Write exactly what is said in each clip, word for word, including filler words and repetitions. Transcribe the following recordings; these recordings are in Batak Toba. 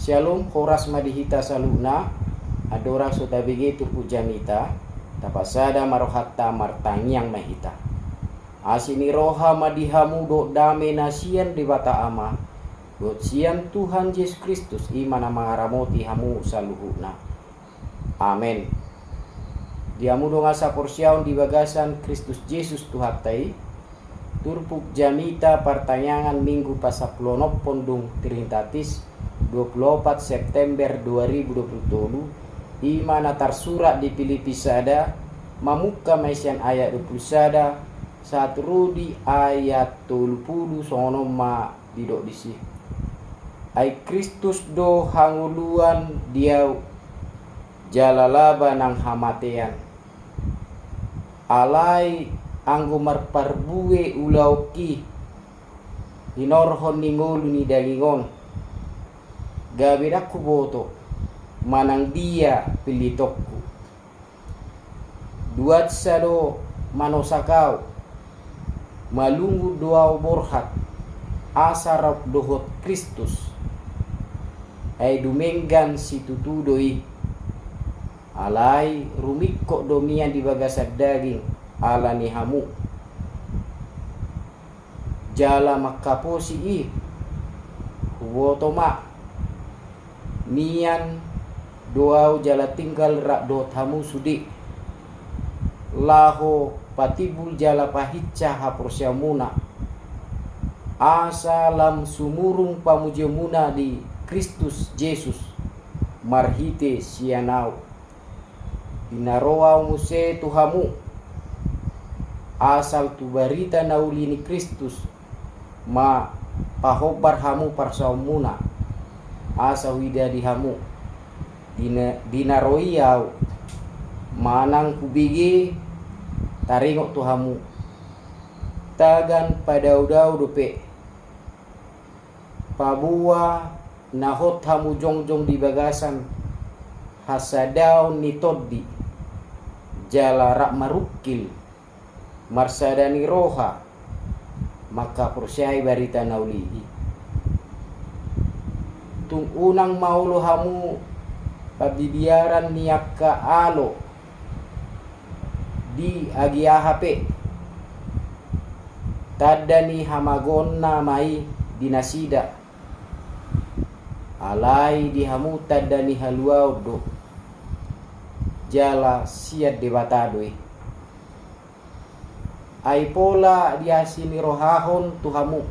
Syalom, horas ma di hita saluhutna. Andorang so tabege turpuk jamita, tapasada ma rohanta, martangiang ma hita. Asi ni roha ma di hamu dohot dame na sian Debata Ama dohot sian Tuhan Jesus Kristus, i ma na mangaramoti hamu saluhutna. Amen. Di hamu dongan saporseaon di bagasan Kristus Jesus Tuhanta i, turpuk jamita partangiangan Minggu pasampuluonomhon dung Trinitatis, dua puluh opat September dua ribu dua puluh tolu, i ma na tarsurat di Pilipi sada, mamungka ma i sian ayat dua puluh sada sahat ro di ayat tolu pulu, songon on ma didok disi: Ai Kristus do hangoluan di ahu, jala laba nang hamatean. Alai anggo marparbue ulaonki hinorhon ni ngolu ni daging on, gabe ndang huboto manang dia pillitonku. Duansa do manosak ahu, malungun do ahu borhat asa rap dohot Kristus. Ai dumenggan situtu do i. Alai rumingkot do mian di bagasan daging ala ni hamu. Jala mangkaposi i, huboto ma, mian do ahu jala tinggal rap dohot hamu sude, laho patimbul jala pahinsa haporseaonmuna, asa lam sumurung pamujionmuna di Kristus Jesus marhite sian ahu. Di na ro ahu muse tu hamu, asal tu barita na uli ni Kristus ma pahombar hamu parsaoranmuna, asa huida di hamu. Di na, di na ro i ahu, manang hubege taringot tu hamu, tagan padaodao dope, paboa na hot hamu jongjong di bagasan hasadaon ni tondi, jala rap marungkil, marsada ni roha, mangkaporseai barita na uli i. Tung unang ma olo hamu pabiaran ni angka alo di agia aha pe. Tanda ni hamagoonna ma i di nasida. Alai di hamu tanda ni haluaon do, jala sian Debata do i. Ai pola diasi ni rohahon tu hamu,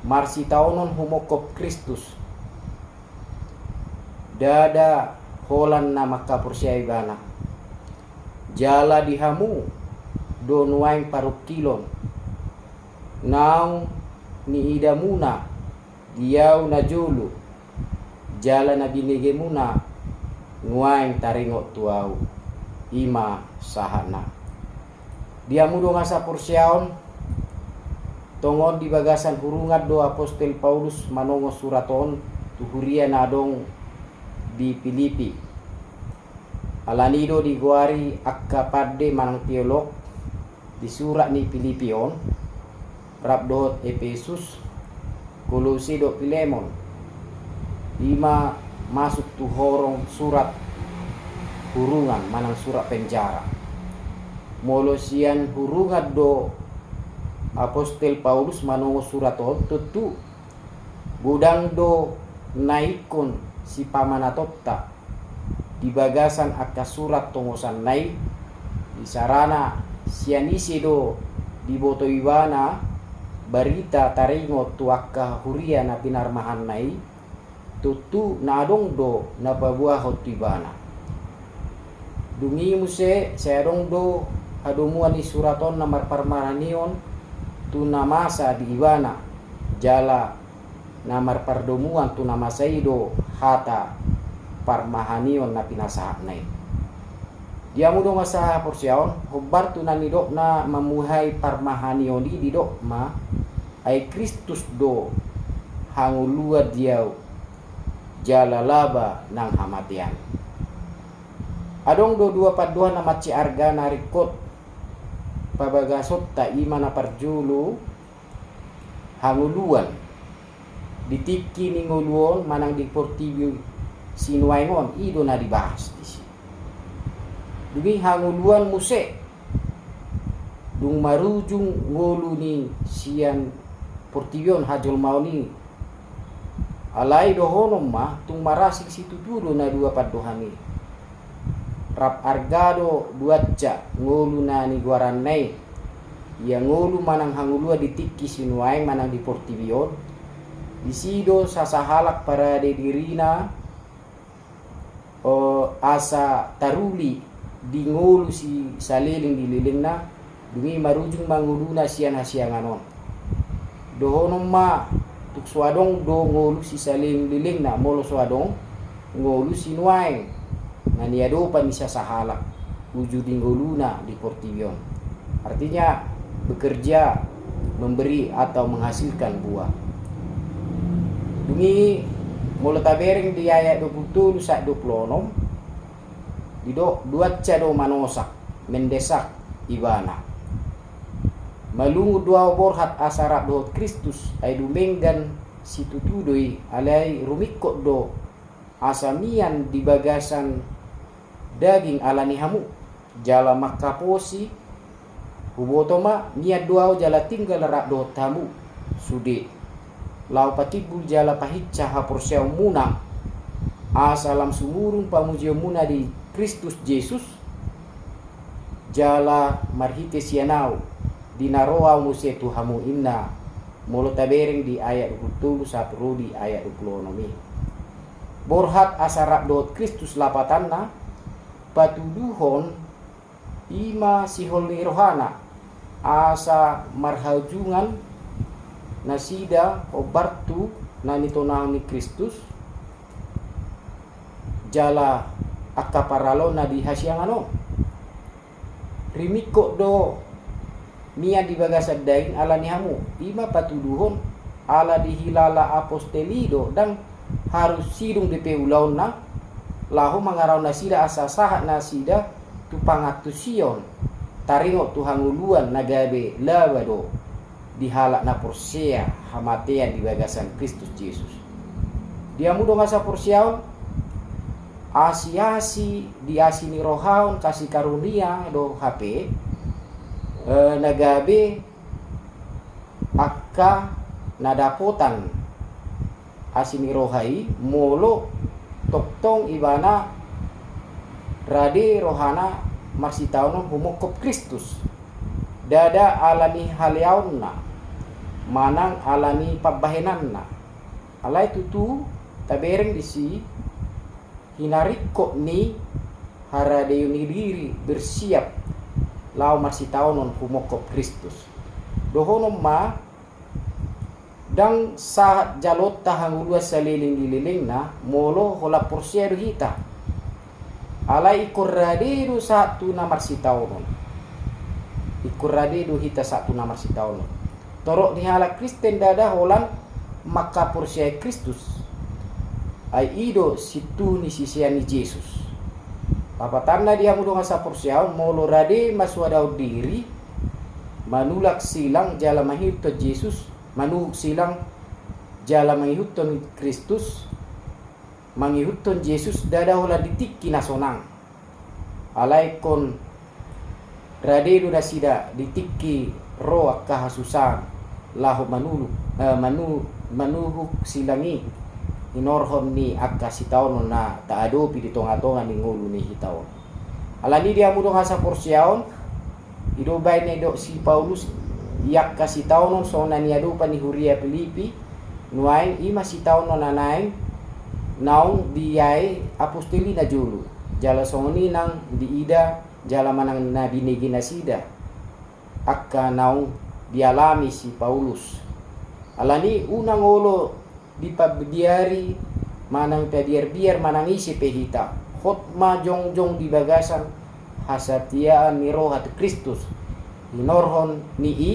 marsitaonon humongkop Kristus, ndada holan na mangkaporseai Ibana. Jala di hamu do nuaeng parungkilon naung niidamuna di ahu najolo, jala na binegemuna nuaeng taringot tu ahu. I ma sahatna. Di hamu dongan saporseaon, tongon di bagasan hurungan do apostel Paulus manongon surat on tu huria na adong di Pilipi. Alani do digoari angka pande manang teolog di surat ni Pilipi on, rap dohot Epesus, Kolose dohot Filemon. I ma masuk tu horong surat hurungan manang surat penjara. Molo sian hurungan do apostel Paulus manongon surat on, tontu godang do na ingkon sipamanatonta di bagasan angka surat tongosanna i. Isarana, sian ise do diboto ibana barita taringot tu angka huria na pinarmahanna i? Tontu na adong do na paboahon tu ibana. Dung i muse sai adong do hadomuan ni surat on na marparmahanion tu na masa di ibana, jala na marpardomuan tu na masa i do hata parmahanion na pinasahatna i. Di hamu dongan sahaporseaon, hombar tu na nidokna mamuhai parmahanion i, didok ma: Ai Kristus do hangoluan di ahu, jala laba nang hamatean. Adong do dua pandohan na mansai arga na ringkot pabagasonta, i ma na parjolo hangoluan. di tingki ni ngolu on manang di portibi sinuaeng on, i do na dibahas disi. Dung i hangoluan muse, dung marujung ngolu ni sian portibi on, hajolmaon i. Alai dohonon ma, tung marasing situtu do na dua pandohan i. Rap arga do duansa ngolu na nigoaranna i. Ia ngolu manang hangoluan di tingki sinuaeng manang di portibi on, disi do sasahalak parade dirina, o, asa taruli di ngolu si saleleng ni lelengna, dung i marujung ma ngoluna sian hasiangan on. Dohonon ma, tung so adong do ngolu si saleleng ni lelengna, molo so adong ngolu sinuaeng na niadopan ni sasahalak uju di ngoluna di portibi on. Artinya, bekerja, memberi atau menghasilkan buah. Dung i, molo tabereng di ayat dua pulu tolu sahat dua pulu onom, didok duansa do manosak, mendesak ibana. Malungun do ahu borhat asa rap dohot Kristus, ai dumenggan situtu do i, alai rumingkot do asa mian di bagasan daging ala ni hamu. Jala mangkaposi, huboto ma, mian do ahu jala tinggal rap dohot hamu sude, laho patimbul jala pahinsa haporseaonmuna, asa lam sumurung pamujionmuna di Kristus Jesus, jala marhite sian ahu, di na ro ahu muse tu hamu, inna. Molo tabereng di ayat dua pulu tolu sahat ro di ayat dua pulu onom i. Borhat asa rap dohot Kristus lapatanna, patuduhon, i ma sihol ni rohana, asa marhaujungan nasida hombar tu na nitonahon ni Kristus, jala angka parhalona di hasiangan on. Rimingkot do mian di bagasan daging ala ni hamu, i ma patuduhon, ala dihilala apostel i do, ndang harus sidung dope ulaonna, laho mangarahon nasida asa sahat nasida tu pangantusion, taringot tu hangoluan na gabe laba do di halak na porsea hamatean di bagasan Kristus Jesus. Di hamu dongan saporseaon, asi-asi, di asi ni roha on, kasih karunia do hape, eh, na gabe angka na dapotan asi ni roha i, molo tongtong ibana rade rohana marsitaonon humongkop Kristus, ndada ala ni haleaonna manang ala ni pambahenanna. Alai tutu tabereng disi hinaringkot ni haradeon ni diri, bersiap laho marsitaonon humongkop Kristus. Dohonon ma, ndang sahat jaloonta hangoluan saleleng ni lelengna, molo holan porsea do hita. Alai ingkon rade do sahat tu na marsitaonon. Ingkon rade do hita sahat tu na marsitaonon. Torop ni halak Kristen ndada holan mangkaporseai Kristus. Ai i do sintuhu ni sisean ni Jesus. Lapatanna di hamu dongan saporseaon, molo rade masuadahon diri, manulak silang jala mangihuthon Jesus, manuhuk silang jala mangihuthon Kristus, mangihuthon Jesus, ndada holan di tingki na sonang. Alai ingkon rade do nasida di tingki ro angka hasusaan, laho manuluk, eh, manu-, manuhuk silang i, hinorhon ni angka sitaonon na taadopi di tonga-tonga ni ngolu ni hita on. Alani i di hamu dongan saporseaon, i do umbahen na nidok si Paulus, i angka sitaonon songon na niadopan ni huria Pilipi nuaeng, i ma sitaonon na naeng naung diae apostel i na jolo, jala songon i nang diida jala manang na binege nasida angka naung dialami si Paulus. Alani i unang olo dipabiari manang pabiar-biar manang ise pe hita, hot ma jongjong di bagasan hasatiaan ni roha tu Kristus, hinorhon ni i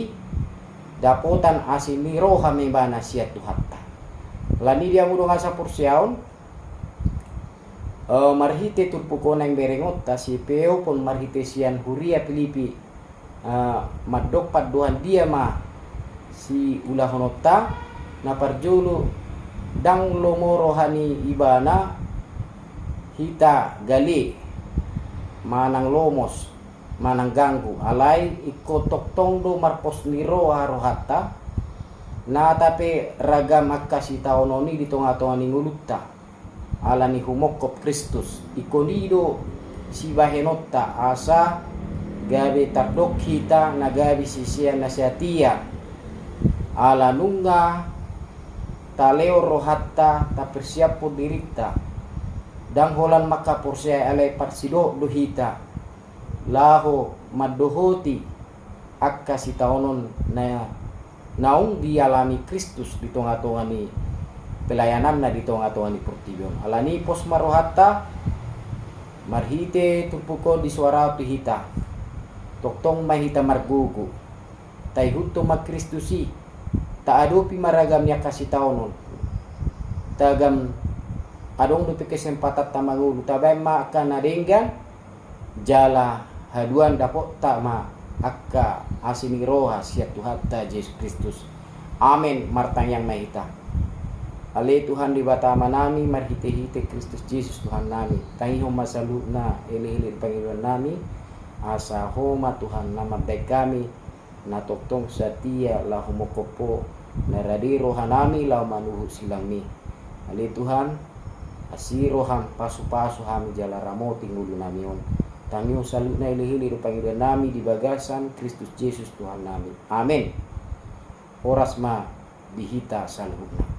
dapotan asi ni roha ma ibana sian Tuhanta. Alani i di hamu dongan saporseaon, eh, marhite turpuk on naeng berengonta, sipehopon marhite sian huria Pilipi, eh, mandok pandohan dia ma siulahononta. Na parjolo, Ndang lomo roha ni Ibana hita gale manang lomos manang ganggu, alai ingkon tongtong do marpos ni roha rohanta, nata pe ragam angka sitaonon i di tongatonga ni ngolunta. Ala ni humongkop Kristus, ingkon i do sibahenonta asa gabe tardok hita na gabe sisean na satia. Ala nunga talehon rohanta, tapersiaphon dirinta, ndang holan mangkaporseai, alai parsidohot do hita laho mandohoti angka sitaonon na naung dialami Kristus di tongatonga ni pelayananna di tongatonga ni portibi on. Ala ni i pos ma rohanta, marhite turpuk on disoarahon tu hita, tongtong ma hita margogo, taihuthon ma Kristus i, taadopi ma ragam ni angka sitaonon. Tagan adong dope kesempatanta mangolu, tabaen ma angka na denggan, jala haduan dapotta ma angka asi ni roha sian Tuhanta Jesus Kristus. Amen. Martangiang ma hita. Ale Tuhan Debata Amanami, marhitehite Kristus Jesus Tuhannami, tangihon ma saluhutna elekelek pangidoannami, asa Ho ma Tuhan na mandahi hami na tongtong satia laho mongkop Ho, na rade rohanami laho manuhuk silangmi. Ale Tuhan, asi roham pasupasu hami jala ramoti ngolunami on. Tangihon saluhutna elekelek pangidoannami di bagasan Kristus Jesus Tuhannami. Amen. Horas ma di hita saluhutna.